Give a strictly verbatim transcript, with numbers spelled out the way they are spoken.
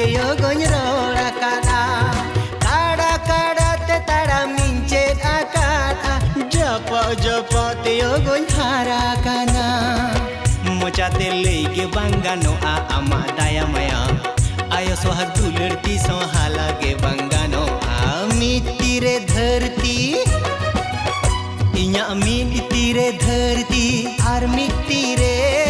ᱛᱮᱭᱳ ᱜᱚᱧ ᱨᱚᱲ ᱟᱠᱟᱫᱼᱟ, ᱠᱟᱰᱟ ᱠᱟᱰᱟ ᱛᱮ ᱛᱟᱲᱟᱢᱤᱧ ᱪᱮᱫ ᱟᱠᱟᱫᱼᱟ, ᱡᱚᱯᱚᱜ ᱡᱚᱯᱚᱜ ᱛᱮᱭᱳ ᱜᱚᱧ ᱦᱟᱨᱟ ᱠᱟᱱᱟ᱾ ᱢᱚᱪᱟᱛᱮ ᱞᱟᱹᱭ ᱜᱮ ᱵᱟᱝ ᱜᱟᱱᱚᱜᱼᱟ ᱟᱢᱟᱜ ᱫᱟᱭᱟ ᱢᱟᱭᱟ, ᱟᱭᱳ ᱥᱚᱦᱟᱜ ᱫᱩᱞᱟᱹᱲ ᱛᱤᱥ ᱦᱚᱸ ᱦᱟᱞᱟ ᱜᱮ ᱵᱟᱝ ᱜᱟᱱᱚᱜᱼᱟ᱾ ᱢᱤᱫ ᱛᱤᱨᱮ ᱫᱷᱟᱹᱨᱛᱤ, ᱤᱧᱟᱜ ᱢᱤᱫ ᱛᱤᱨᱮ ᱫᱷᱟᱹᱨᱛᱤ ᱟᱨ ᱢᱤᱫ ᱛᱤᱨᱮ